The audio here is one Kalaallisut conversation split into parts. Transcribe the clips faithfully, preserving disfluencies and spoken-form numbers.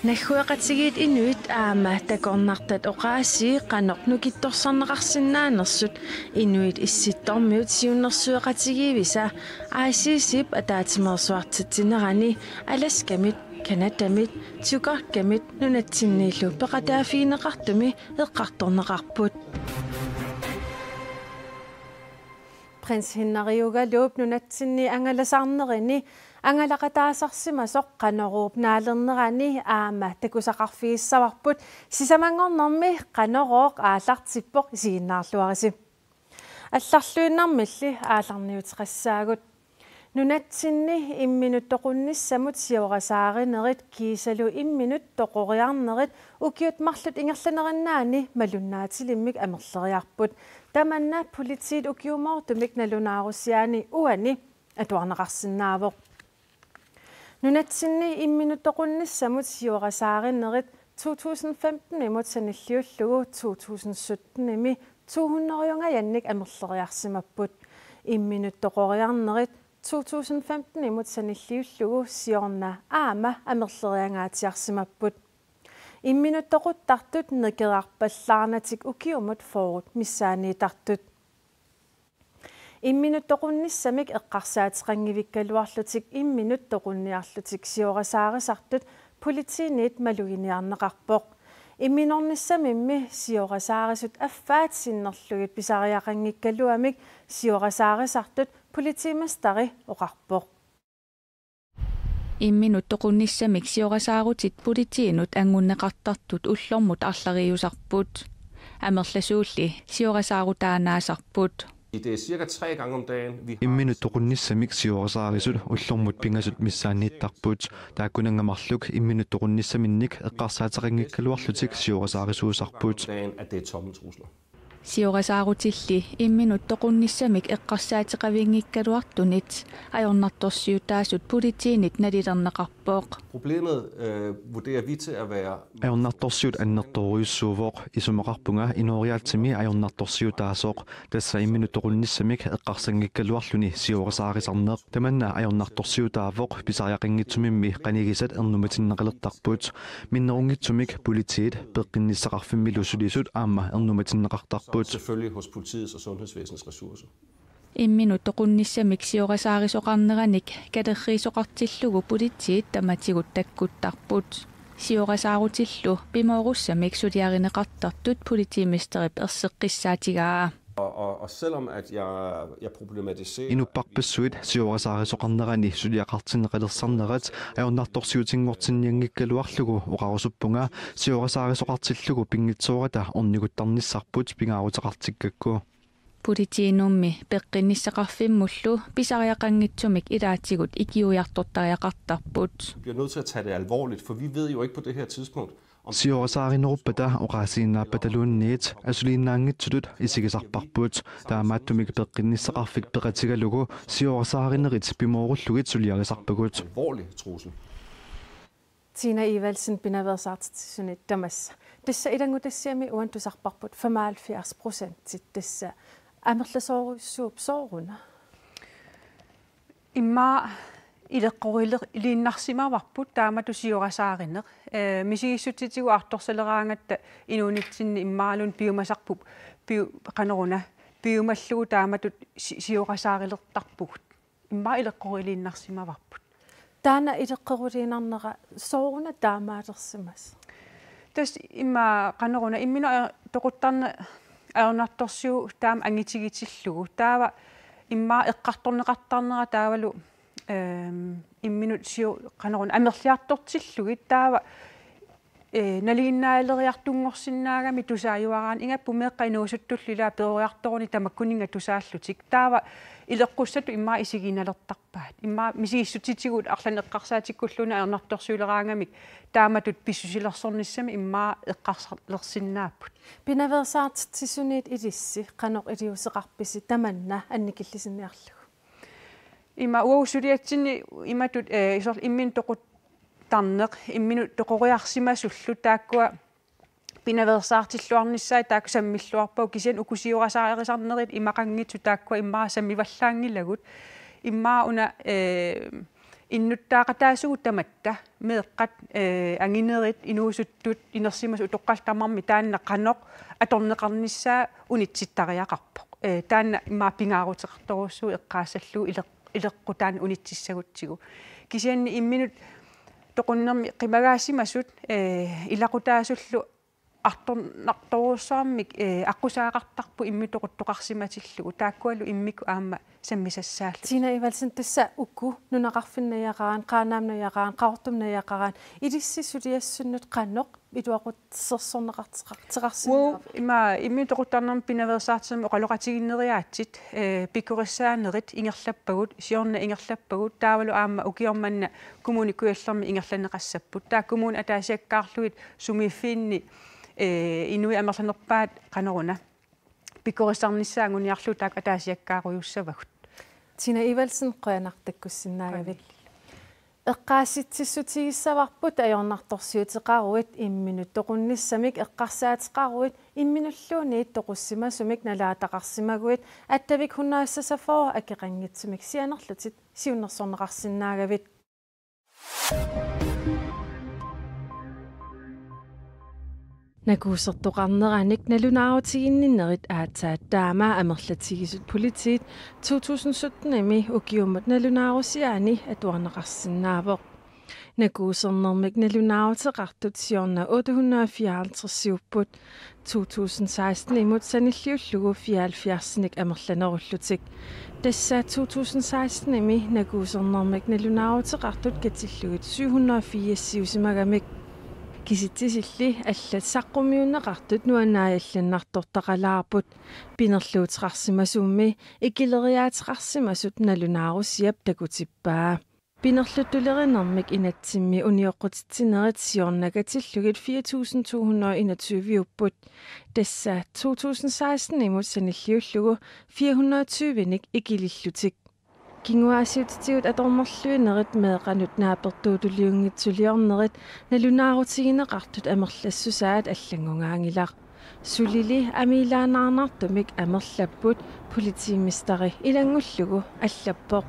Naggueqatigiit inuit aamma takornartat oqaasii qanoq nukittorsarneqarsinnaanersut Inuit Issittormiut siunnersueqatigiivisa I C C-p ataatsimeersuartitsinerani Alaskamit, Canadamit, Tsukerkamit nunatsinniillu peqataaffigineqartumi eqqartorneqarput. Prins Henriugaluup nunatsinni angalasarnerini angalaqataasarsimasoq Qanoruup naalernerani aamma takusaqarfigissavarput, sisamanngornermi Qanorooq aallartippoq, isiginnaarluarisi. Allarluinnarmilli aallarniuteqassaagut. Nunatsinni imminut toqunnissamut siorasaarinerit kiisalu imminut toqoriarnerit ukiut marluk ingerlanerinnaanni malunnaatilimmik amerleriarput. Tamanna politiit ukiumoortumik nalunaarusiaani uani atuarneqarsinnaavoq. Nunatsinni imminut toqunnissamut siorasaarinerit to tusind femten-imut sanilliullugu to tusind sytten-imi to hundrede-ungajannik amerleriarsimapput. Imminut toqoriarnerit to tusind femten-imut sanilliullugu siorna aamma amerleriangaatsiarsimapput. Imminut toquttartut nikerarpallaarnatik ukiumut fyrret missaanniittartut. Imminut toqunnissamik eqqarsaateqanngivikkaluarlutik imminut toqunniarlutik siorasaarisartut politiinit maluginiarneqarpoq. Imminornissamimmi siorasaarisut affaat sinnerlugit pisariaqanngikkaluamik siorasaarisartut politimesteri oqarpoq. Imminut toqunnissamik siorasaarutit politiinut anngunneqartartut ullormut arlariusarput. Amerlasuulli siorasaarutaannaasarput. Det er cirka tre gange om dagen, vi har Imminut toqunnissamik siorasaarisut ullormut pingasut missaanniittarput. Taakkunannga marluk imminut toqunnissaminnik eqqarsaateqanngikkaluarlutik siorasaarisuusarput. Dagen, at det er tomme trusler. Siorasaarutilli imminut toqunnissamik eqqarsaateqavinngikkaluartunit ajornartorsiutaasut politiinit nalilerneqarpoq. Problemet, øh, vurderer vi til at være Ajornartorsiut annertoorujussuuvoq, isumaqarpunga inooriaatsimi ajornartorsiutaasoq, tassa imminut toqunnissamik eqqarsanngikkaluarluni siorasaarisarneq. Tamanna ajornartorsiutaavoq, pisariaqanngitsumimmi qanigisat ernumatinneqalertarput. Minnerunngitsumik politiit peqqinnissaqarfimmilu sulisut aamma ernumatinneqartarput. Selvfølgelig hos politiets og sundhedsvæsenets ressourcer. Imminut toqunnissamik siorasaarisoqarneranik kalerriisoqartillugu politiit tamatigut takkuttarput. Siorasaarutillu pimoorussamik suliarineqartartut politimesterip erseqqissaatigaa. Og, og, og selvom at jeg, jeg problematiserer Inupparpassuit siorasaarisoqarnerani suliaqartinneqalersarnerat ajornartorsiutinngortinnianngikkaluarlugu oqarusuppunga siorasaarisoqartillugu pinngitsoorata orniguttarnissarput pingaaruteqartikkakku. Politiinummi peqqinnissaqarfimmullu pisariaqanngitsumik ilaatigut ikiuiartortariaqartarput. Vi bliver nødt til at tage det alvorligt, for vi ved jo ikke på det her tidspunkt, om Siorasaarineruppata oqaasiinnaappataluunniit asuliinnaanngitsutut isigisarparput. Taamaattumik peqqinnissaqarfik peqatigalugu siorasaarinerit pimoorullugit suliarisarpagut. Alvorlig trussel. Tina Evaldsen, pinaveersaartitsisunit tamassa. Tassa ilanngutassiami uani tusarparput femoghalvfjerds procentit, tassa amerlasoorujussuuvoq, sooruna? Immaqa ileqqoriler-, iliinnarsimavarput taamatut siorasaarineq. Ee, misigissutitigut aartorsaleraangatta inuunitsinni immaqaluunniit piumasarput piu-, qanoruna, piumallugu taamatut si-, siorasaarilertarpugut. Immaqa ileqqoriliinnarsimavarput. Taanna ileqqoruliinnarnera sooruna taamaalersimasoq? Tassa immaqa qanoruna imminut ajo-, toquttarneq ajornartorsiut taama angitigitillugu. Taava immaqa eqqartorneqartarnera taavalu, ehm, imminut sio-, qanoruna amerliartortillugit taava ee, nalinginnaaleriartunngorsinnaagami tusaajuaraanni, ingammik meeqqat inuusuttullu ilaa peroriartoruni tamakkuninnga tusaallutik. Taava ileqqussatut immaqa isigiinnalertarpaat. Immaqa misigissutitigut arlaannik eqqarsaatikkulluunniit ajornartorsiuleraangamik taamatut pissusilersornissamik immaqa eqqarsalersinnaapput. Pinaveersaartitsisunit ilissi qanoq iliuuseqarpisi tamanna annikillisinniarlugu? Ima uagut suliatsinni imatut, ee, isorl-, imminut toquttarneq, imminut toqoriarsimasullu taakkua pinaveersaartilluarnissaat taakku sammilluarpagut, kisianni uku siorasaarisarnerit imaqanngitsut taakkua immaqa sammivallaanngilagut. Immaqa una, ee, Innuttaaqataasugut tamatta meeqqat, eh, anginerit, inuusuttut, inersimasut utoqqaat tamarmik taanna qanoq atorneqarnissaa unitsittariaqarpoq. Eh, taanna immaqa pingaaruteqartorujussuuvoq eqqaassallugu ileq-, ileqqutaani unitsissagutsigu. Kisianni imminut toqunnermi qimagaasimasut, eh, ilaqutaasullu artornartorujussuarmik, eh, aqqusaagaqartarput immikkut toquttoqarsimatillugu. Taakkualu immikkut aamma sammisassaallutik. Tina Evaldsen, tassa uku nunaqarfinni najugaqaraanni, Qaanaami najugaqaraanni, Qaqortumi najugaqaraanni, ilissi suliassunnut qanoq iluaqutsersorneqarteqar-, teqarsinnaava? Uagut ima imminut toquttarnermi pinaveersaartitsinermi oqaloqatigiinneriaatsit, eh, pikkorissaanerit ingerlappagut, siorna ingerlappagut, taavalu aamma ukioq manna Kommune Kujallermi ingerlanneqassapput. Taava kommunit ataasiakkaarlugit sumiiffinni, eh, inuit amerlanerpaat qanoruna pikkorissarnissaa anguniarlugu taakku ataasiakkaarujussavagut. Tina Evaldsen, qujanaq takkussinnaagavit. Qujanaq. Eqqaasitsissutigissavarput ajornartorsiuteqaruit imminut toqunnissamik eqqarsaateqaruit imminulluunniit toqussimasumik nalaataqarsimaguit attavik hundrede seksogfyrre akeqanngitsumik sianerlutit siunnersorneqarsinnaagavit. Nakuusertoqarneranik nalunaarutiginninnerit aatsaat taama amerlatigisut politiit to tusind sytten-imi ukiumut nalunaarusiaani atuarneqarsinnaavoq. Nakuusernermik nalunaaruteqartut siorna otte hundrede og fireoghalvtreds-iupput, to tusind seksten-imut sanilliullugu fireoghalvfjerds-inik amerlanerullutik. Tassa to tusind seksten-imi nakuusernermik nalunaaruteqartut katillugit syv hundrede og firs-iusimagamik. Kisitsisilli allat saqqummiunneqartut nuannaajallannartortaqalaarput. Pinerluuteqarsimasummi ikileriaateqarsimasut nalunaarusiap takutippaa. Pinerluttulerinermik inatsimmi unioqqutitsinerit siorna katillugit fire tusind to hundrede og enogtyve-upput. Tassa to tusind seksten-imut sanilliullugu fire hundrede og tyve-nik ikilillutik. Kinguaassiuutitigut atornerluinerit meeqqanut naapertuutuliunngitsuliornerit nalunaarutigineqartut amerlassusaat allanngungaanngilaq. Sulili amiilaannaarnartumik amerlapput, politimesteri ilanngullugu allappoq.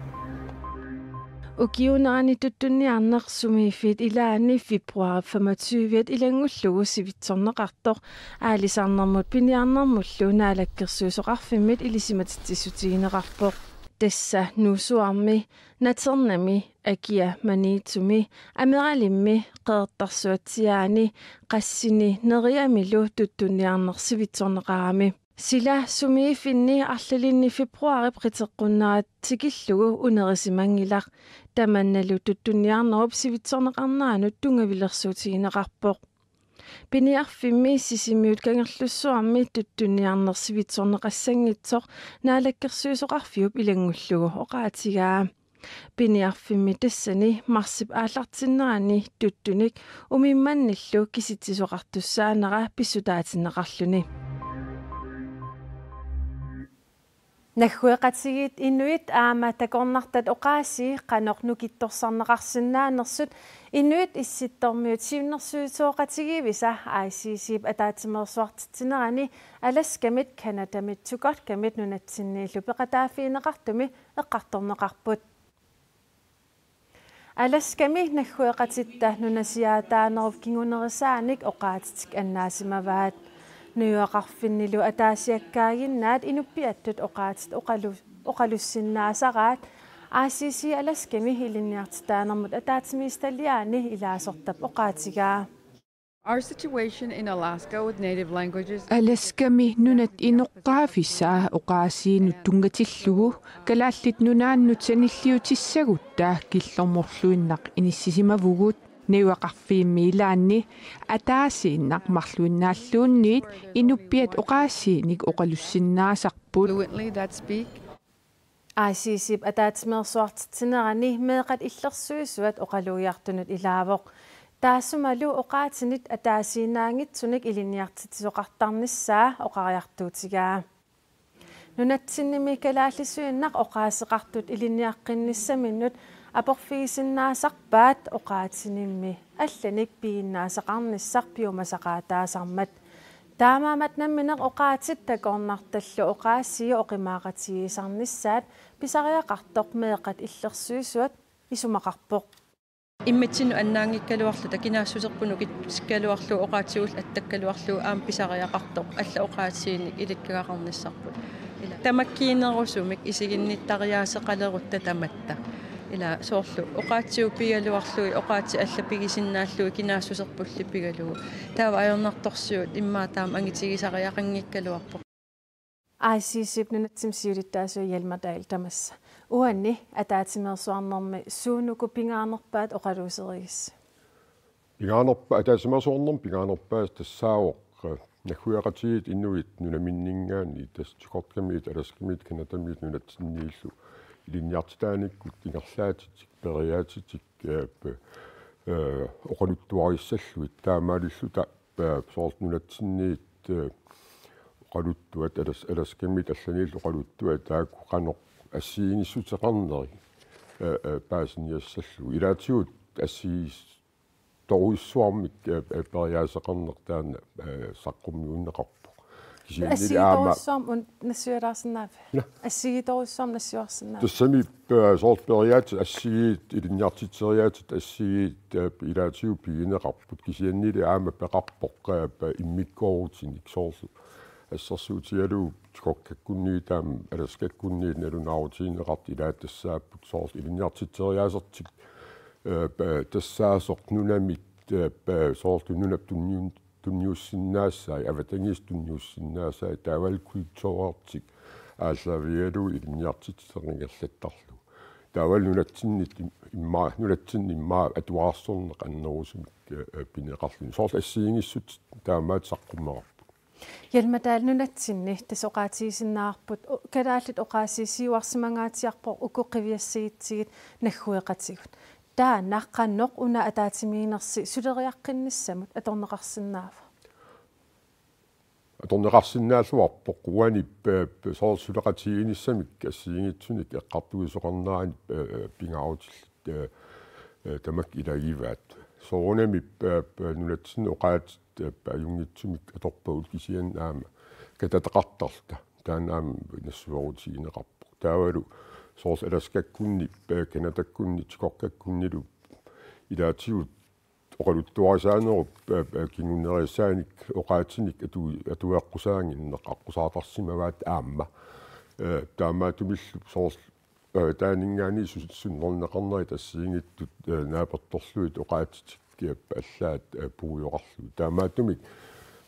Ukiuunerani tuttunniarneq sumiiffiit ilaanni februaarip femogtyve-at ilanngullugu sivitsorneqartoq aalisarnermut piniarnermullu Naalakkersuisoqarfimmit ilisimatitsissutigineqarpoq. Tassa Nuussuarmi, Naternami, Akia Maniitsumi, Ameralimmi, Qeqertarsuatsiaani, Qassini Neriamilu tuttunniarneq sivitsorneqarami. Sila sumiiffinni arlalinni februaarip qiteqqunnerata tikillugu unerisimanngilaq. Tamannalu tuttunniarnerup sivitsorneqarneranut tunngavilersuutigineqarpoq. Piniarfimmi Sisimiut Kangerlussuarmi tuttunniarneq sivitsorneqassanngitsoq Naalakkersuisoqarfiup ilanngullugu oqaatigaa. Piniarfimmi tassani marsip aallartinnerani tuttunik umimmannillu kisitsisoqartussaanera pissutaatinneqarluni. Naggueqatigiit inuit aamma takornartat oqaasii qanoq nukittorsarneqarsinnaanersut Inuit Issittormiut siunnersuisoqatigiivisa I C C-p ataatsimeersuartitsinerani Alaskamit, Canadamit, Chukotkami nunatsinniillu peqataaffigineqartumi eqqartorneqarput. Alaskami naggueqatitta nunasiaataanerup kingunerisaanik oqaatsitik annaasimavaat. Najugaqarfinnilu ataasiakkaaginnaat inupiattut oqaatsit oqalu-, oqalussinnaasaraat I C C Alaskami ilinniartitaanermut ataatsimiititaliaani ilaasortap oqaatigaa. Our situation in Alaska with native languages. Alaskami nunat inoqqaaffisa oqaasiinut tunngatillugu Kalaallit Nunaannut sanilliutissagutta killormorluinnaq inissisimavugut. Najugaqarfiimmi ilaanni ataasiinnaq marluinnaalluunniit inupiat oqaasiinik oqalussinnaasarput. Fluently that speak. I C C-p ataatsimeersuartitsinerani meeqqat illersuisuat oqalugiartunut ilaavoq. Taassumalu oqaatsinit ataasiinnaanngitsunik ilinniartitsisoqartarnissaa oqariartuutigaa. Nunatsinnimi kalaallisuinnaq oqaaseqartut ilinniaqqinnissaminnut aporfigisinnaasarpaat oqaatsinimmi allanik piginnaasaqarnissaq piumasaqaataasarmat. Taamaammat nammineq oqaatsit takornartallu oqaasii oqimaaqatigiisarnissaat pisariaqartoq meeqqat illersuisuat isumaqarpoq. Immitsinnut annaanngikkaluarluta kinaassuserput nukitsikkaluarlugu oqaatigullu attakkaluarlugu aamma pisariaqartoq allat oqaatigiinnik ilikkagaqarnissarput. Ila tamakkiinerusumik isiginnittariaaseqalerutta tamatta. Ila soorlu oqaatsigut pigaluarlugit oqaatsit allat pigisinnaallugit kinaassuserpulli pigalugu. Taava ajornartorsiut immaqa taama angitigisariaqanngikkaluarpoq. I C C-p nunatsinni siulittaasua Hjalmar Dahl tamassa. Uani ataatsimeersuarnermi suunuku pingaanerpaat oqaluuserigisi? Pingaanerpa-, ataatsimeersuarnermi pingaanerpaasaq tassaavoq, eh, naggueqatigiit inuit nunaminninngaanniit, tassa Chukotkamit, Alaskamiit, Canadamiit nunatsinniillu ilinniartitaanikkut ingerlaatitik, periaatitik, eh, p-, eh, oqaluttuarissallugit taamaalilluta, eh, soorlu nunatsinniit, eh, oqaluttuat, Alas-, Alaskamiit allaniillu oqaluttuat taakku qanoq assigiinngissuteqarneri, eh, eh, paasiniassallugu. Ilaatigut assigiis-, torujussuarmik, eh, eh, periaaseqarneq taanna, eh, saqqummiunneqarpoq. Kisiannili aamma Assigiitorujussuarmik un-, nassuialaarsinnaavit? Ila. Assigiitorujussuarmik nassuiarsinnaavit? Tassami, eh, soorlu periaatsit assigiit, ilinniartitseriaatsit assigiit, eh, ilaatigut pigineqarput. Kisiannili aamma peqarpoq, eh, pe-, immikkoorutinik soorlu. Assersuutigalugu Chukotkakkunniit taama Alaskakkunniit nalunaarutigineqartut ilaat tassaapput soorlu ilinniartitseriaasertik, eh, pe-, tassaasoq nunamit, eh, pe-, soorlu nunap tunniun-, tunniussinnaasai, avatangiisit tunniussinnaasai, taavalu kulturertik aallaavigalugu ilinniartitserineq ingerlattarlugu. Taavalu nunatsinnit im-, imma-, nunatsinni immaqa atuarsorneq annerusumik, eh, eh, pineqarluni. Soorlu assigiinngissut taamaattut saqqummeqarput. Hjalmar Dahl, nunatsinni tassa oqaatigisinnaavarput, o-, kalaallit oqaasii siuarsimangaatsiarpoq uku qiviassagitsigit naggueqatigut. Taanna qanoq una ataatsimiinnersi suleriaqqinnissamut atorneqarsinnaava? Atorneqarsinnaalluarpoq uani, eh, p-, soorlu suleqatigiinnissamik assigiinngitsunik eqqartuisoqarnerani, eh, eh, pingaarutillit, eh, eh, tamakku ilagivaat. Soorunami, eh, p-, nunatsinni oqaatsit, eh, p-, ajunngitsumik atorpagut kisianni aamma katataqartarluta. Taanna aamma nassuerutigineqarpoq. Taavalu soorlu Alaskakkunni, eh, Canadakkunni, Chukotkakkunnilu ilaatigut oqaluttuarisaanerup, eh, eh, kingunerisaannik oqaatsinik atu-, atueqqusaannginneq aqqusaartarsimavaat aamma. Eh, taamaattumillu soorlu, eh, taaninngaanniit su-, sunnerneqarnerit assigiinngitsut, eh, naapertorlugit oqaatsitik, eh, allaat, eh, puigujoqarlugit. Taamaattumik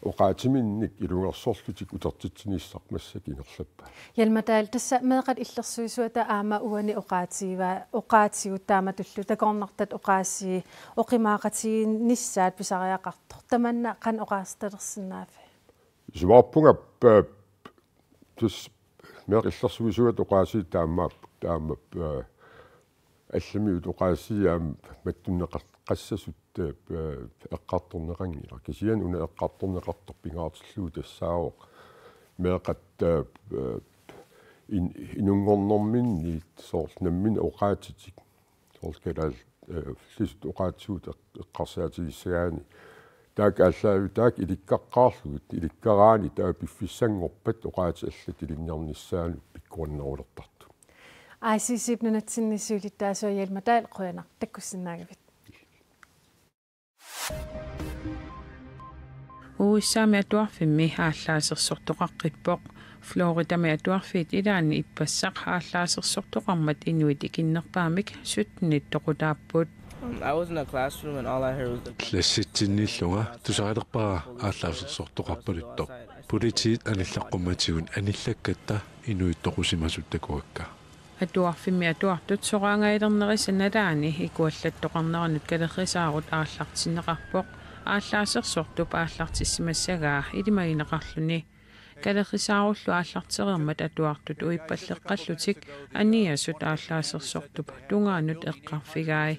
oqaatsiminnik ilungersorlutik utertitsinissaq massakkut ingerlappaat. Hjalmar Dahl, tassa meeqqat illersuisuata aamma uani oqaatigivaa-, oqaatigut taamatullu takornartat oqaasii oqimaaqatigiinnissaat pisariaqartoq. Tamanna qanoq oqaasertalersinnaavit? Isumaqarpunga, eh, tassa meeqqat illersuisuata oqaasii taamaapput, taamaappoq, eh, allamiut oqaasii aamma mattunneqaqqassasut, eh, eqqartorneqanngilaq. Kisianni una eqqartorneqartoq pingaartillugu tassaavoq meeqqat, eh, in-, inunngornerminniit soorlu namminneq oqaatsitik. Soorlu kalaallit, eh, illit oqaatsigut eq-, eqqarsaatigissagaanni. Taakku aallaavi-, taakku ilikkaqqaarlugit, ilikkaraanni taava piffissanngorpat oqaatsit allat ilinniarnissaannut pikkorinnerulertartut. I C C-p nunatsinni siulittaasua Hjalmar Dahl, qujanaq takkussinnaagavit. U S A-mi atuarfimmi aallaasersortoqaqqippoq. Floridami atuarfiit ilaanni ippassaq aallaasersortoqarmat inuit ikinnerpaamik syttenit toqutaapput. Um, I was in a classroom and all I heard was the Klassitsinnillunga tusarilerpara aallaasersortoqarpaluttoq. Politiit anillaqqummatigut anillakkatta inuit toqusimasut takuakka. Atuarfimmi atuartut soraangajalernerisa nalaani ikuallattoqarneranut kalerrisaarut aallartinneqarpoq. Aallaasersortup aallartissimassagaa ilimagineqarluni. Kalerrisaarullu aallartereermat atuartut uippalleqqallutik aniasut aallaasersortup tungaanut eqqarfigai.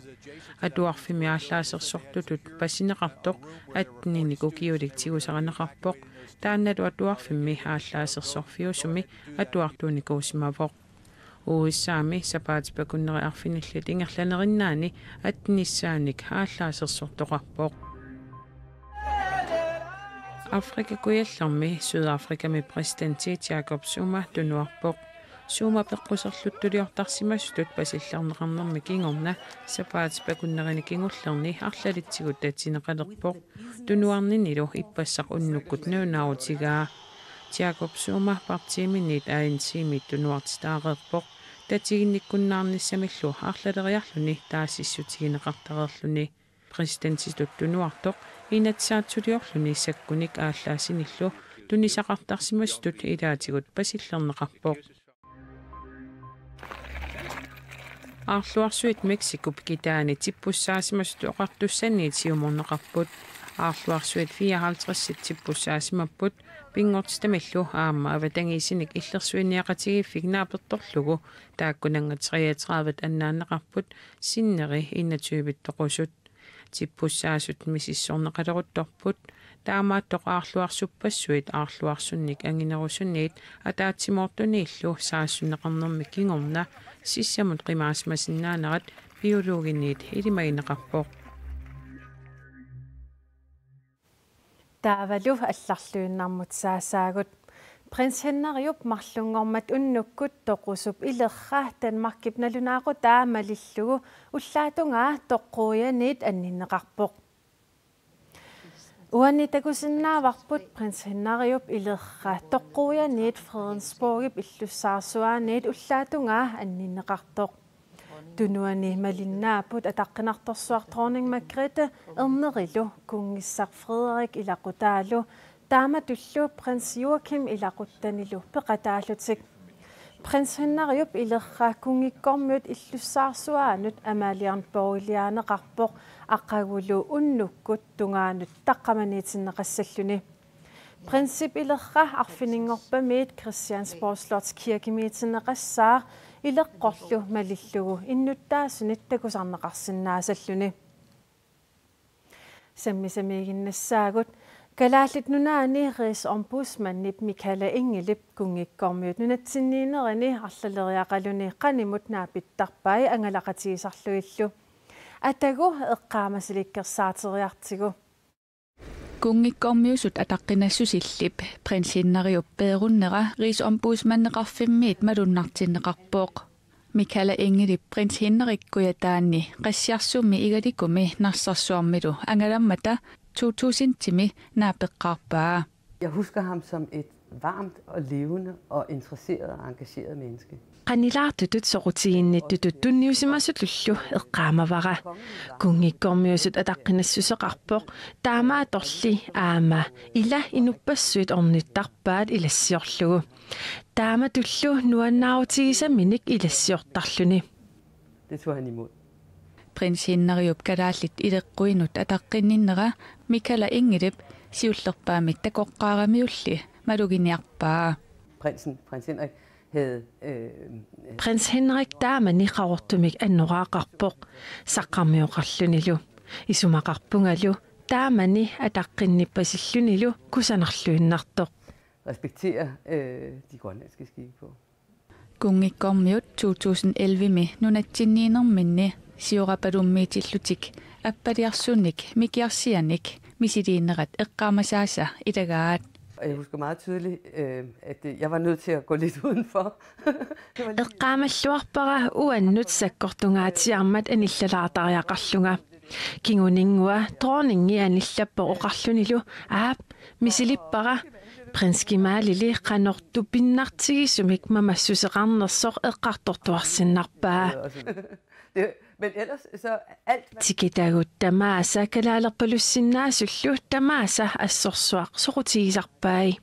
Atuarfimmi aallaasersortutut pasineqartoq atteninik ukiulik tigusarineqarpoq. Taannalu atuarfimmi aallaasersorfiusumi atuartuunikuusimavoq. U S A-mi sapaatip akunneri arfinillit ingerlanerinnaanni attenissaanik aallaasersortoqarpoq. Afrika Kujallermi Sydafrikami præsidenti Jacob Zuma tunuarpoq. Suuma peqquserluttuliortarsimasutut pasillerneqarnermi kingorna sapaatip akunnerini kingullerni arlalitsigut tatineqalerpoq. Tunuarninnilu ippassaq unnukkut nalunaarutigaa. Jacob Zuma partiiminnit A N C-miit tunuartitaareerpoq. Tatiginnikkunnaarnissamillu arlaleriarluni taasissutigineqartareerluni. Præsidentitut tunuartoq inatsisaatsuliorluni sakkunik aallaasinillu tunisaqartarsimasutut ilaatigut pasillerneqarpoq. Aarluarsuit Mexicop kitaani tippussaasimasutut oqartussaniit siumorneqarput. Aarluarsuit fireoghalvtreds tippussaasimapput pinngortitamillu aamma avatangiisinik illersuiniaqatigiiffik naapertorlugu, taakkunannga treogtredive annaanneqarput sinneri enogtyve toqusut. Tippussaasut misissorneqaleruttorput, taamaattoq aarluarsuppassuit aarluarsunnik anginerusunniit ataatsimoortuniillu saassunneqarnermi kingorna sissamut qimaasimasinnaanerat biologiniit ilimagineqarpoq. Taavalu allarluinnarmut saasaagut. Prins Henriup marlunngormat unnukkut toqusup ilerra Danmarkip nalunaaqutaa malillugu ullaap tungaa toqquianiit anninneqarpoq. Uani takusinnaavarput prins Henriup ilerra toqquianiit Fredensborgip illussaarsuaaniit ullaap tungaa anninneqartoq. Tunuani malinnaapput ataqqinartorsuaq dronning Margrethe ernerilu kunngissaq Frederik ilaqutaalu, taamatullu prins Joachim ilaquttanilu peqataallutik. Prins Henriup ilerra kunngikkormiut illussaarsuaanut Amalienborgiliaanneqarpoq aqagulu unnukkut tungaanut taqqamaniitinneqassalluni. Prinsip ilerra arfininngorpamiit Christiansborg Slottskirkemiitinneqassaaq ileqqorlu malillugu innuttaasunit takusarneqarsinnaasalluni. Sammisamiiginnassaagut. Kalaallit Nunaanni Rigsombudsmandip Michaela Engelip kunngikkormiut nunatsinniinnerini arlaleriaqaluni qanimut naapittarpai angalaqatigisarlugillu. Atagu eqqaamasilikkersaateriartigu. Kunngikkormiusut ataqqinassusillip prins Henriup peerunnera Rigsombudsmandeqarfimmiit malunnartinneqarpoq. Michaela Engelip prins Henrik kujataani qassiarsummi igalikumi Narsarsuarmilu angalammata to tusindimi naapeqqaarpaa. Jeg husker ham som et varmt og levende og interesseret og engageret menneske. Qanilaartutut soqutiginnittutut tunniusimasutullu eqqaamavara. Kunngikkormiusut ataqqinassuseqarpoq, taamaattorli aamma ila inuppassuit ornittarpaat ilassiorlugu. Taamatullu nuannaarutigisaminik ilassiortarluni. Det tog han imod. Prins Henriup kalaallit ileqquinut ataqqinninnera Michaela Engelip siullerpaamik takoqqaaramiulli maluginiarpaa. Prinsen, prins Henrik, havde, øh, Prins Henrik taamani Qaqortumik annoraaqarpoq, saqqarmioqarlunilu. Isumaqarpungalu taamani ataqqinnippasillunilu kusanarluinnartoq. Respektere, øh, de grønlandske skikke på. Kunngikkormiut to tusind elleve-mi nunatsinniinerminni siorapalummiitillutik appaliarsunik mikiarsianik misiliinerat eqqaamasaasa ilagaat. Og jeg husker meget tydeligt, øh, at det, jeg var nødt til at gå lidt udenfor. Det var lige Eqqaamalluarpara uannut sakkortungaatsiarmat anillalaartariaqarlunga. Kinguninngua dronningi anillappoq oqarlunilu: Aap, misilippara. Prinsgemaalili qanoq tupinnartigisumik mamassuseqarnersoq eqqartortuarsinnarpaa. Det, men ellers så alt, hvad Tikitagut tamaasa kalaalerpalussinnaasullu tamaasa assorsuaq soqutigisarpai.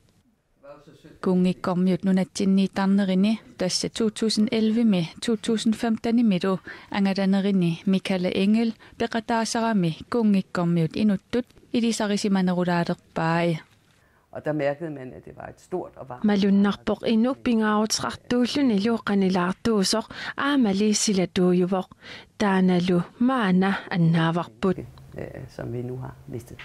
Kunngikkormiut nunatsinniittarnerini, tassa to tusind elleve-mi to tusind femten-imilu angalanerini Michaela Engel peqataasarami kunngikkormiut inuttut ilisarisimanerulaalerpai. Og der mærkede man, at det var et stort og varmt Malunnarpoq inuk pingaaruteqartuullunilu qanilaartuusoq aammali silatuujuvoq. Taannalu maanna annaavarput. Øh, som vi nu har mistet.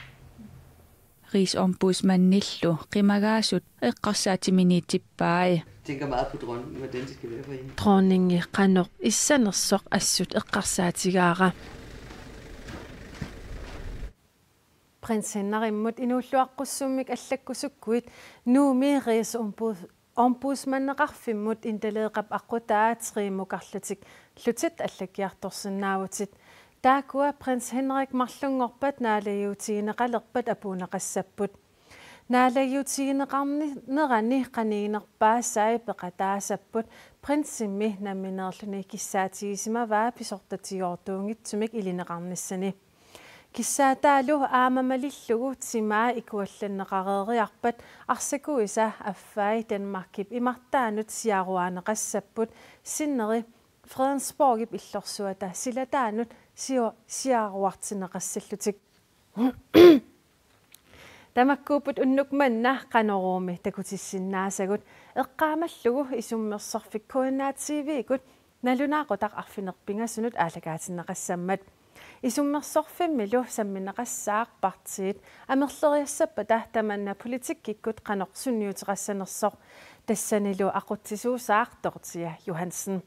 Rigsombudsmandillu qimagaasut eqqarsaatiminiitippai. Tænker meget på dronningen, hvordan det skal være for hende. Dronningi qanoq issanersoq assut eqqarsaatigaara. Prins Henrimmut inuulluaqqussummik allakkusukkuit Nuummi Rigsombud-, Ombudsmandeqarfimmut Intaleeqap aqqutaa Trimukarlutik lutit allakkiartorsinnaavutit. Taakkua Prins Henrik marlunngorpat naalagiutigineqalerpat apuunneqassapput. Naalagiutigineqarnerani qaniginerpaasai peqataasapput prinsimmi nammineerluni kissaatigisimavaa pisortatigoortuunngitsumik ilineqarnissani. Kissaataalu aamma malillugu timaa ikuallanneqareeriarpat arsakuisa affai Danmarkip imartaanut siaruaaneqassapput sinneri Fredensborgip illorsuata silataanut sio-, siaruartinneqassallutik. Tamakkuupput unnuk manna Qanoruumi takutissinnaasagut eqqaamallugu isummersorfik K N R T V-kkut nalunaaqutaq arfineq-pingasunut aallakaatinneqassammat. Isummersorfimmilu sammineqassaaq partiit amerleriassappata tamanna politikkikkut qanoq sunniuteqassanersoq. Tassanilu aqutsisuusaaq Dorthea Johansen.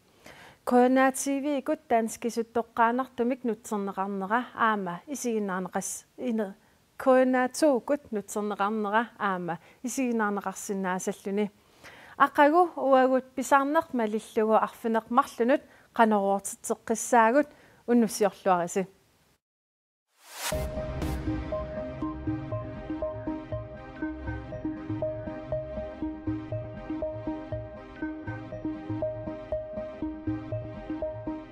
K N R T V-kkut danskisut toqqaannartumik nutserneqarnera aamma isiginnaarneqas-, ine-, K N R to-kkut nutserneqarnera aamma isiginnaarneqarsinnaasalluni. Aqagu uagut pisarneq malillugu arfineq-marlunut Qanoruortitseqqissaagut, unnussiorluarisi.